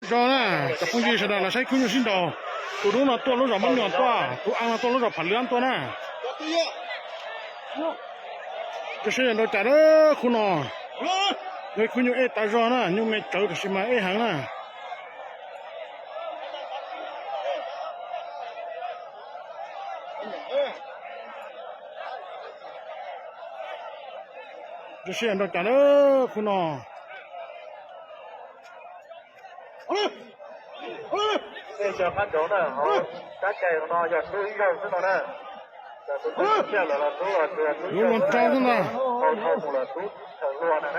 Zog na, cov phooj ywg sawv daws los saib khub nyuj sib nraus. Tus dub no tuaj lub zos Mab Nyuam tuaj, tus a no tuaj lub zos Pham Lwb tuaj na. Rau siab yog nrau cas na, khub no yog khub nyuj ej tas zog na, nyuj me tsawv tab sis mas ej heev na. Rau siab yog nrau cas na, khub no. Tej cov qab nrauv na, hauv tab cai no yog tub ib zaug xwb no na. Lub luag rau xwb ntag. Hau thau mus los tub tawm luag na.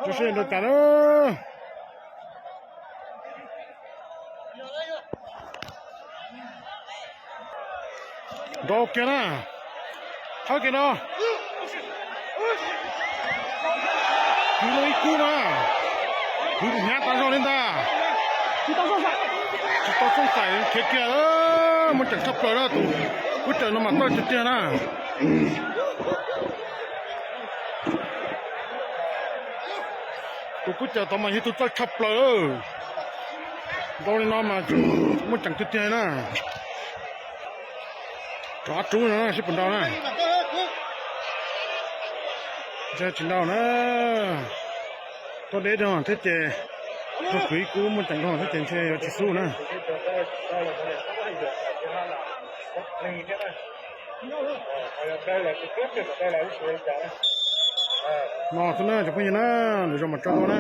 Rau siab yog nrau cas na. Nrau kiag na. Thawb kiag no. Kwv lub ib kub na. Kwv tus hnyav tas zog li ntag. Tsis tau xooj xaim khiav kiag, muaj ceem tshaj plaws na tus kub caws no mas tawj tiag tiag na. Tus kub caws tod mas yog tus txawj tshaj plaws. Nrau li no mas muaj ceem tiag tiag na. Rov qab rub no seb puas nrau na. Ntshe tsis nrau na. Tuaj deb dhau thiab ces, tuaj kwv ib kub muaj ceem dhau thiab ces ntshe yuav tsis xub na. No xwb na cov phooj ywg na, lwm zaus mam tso dua na.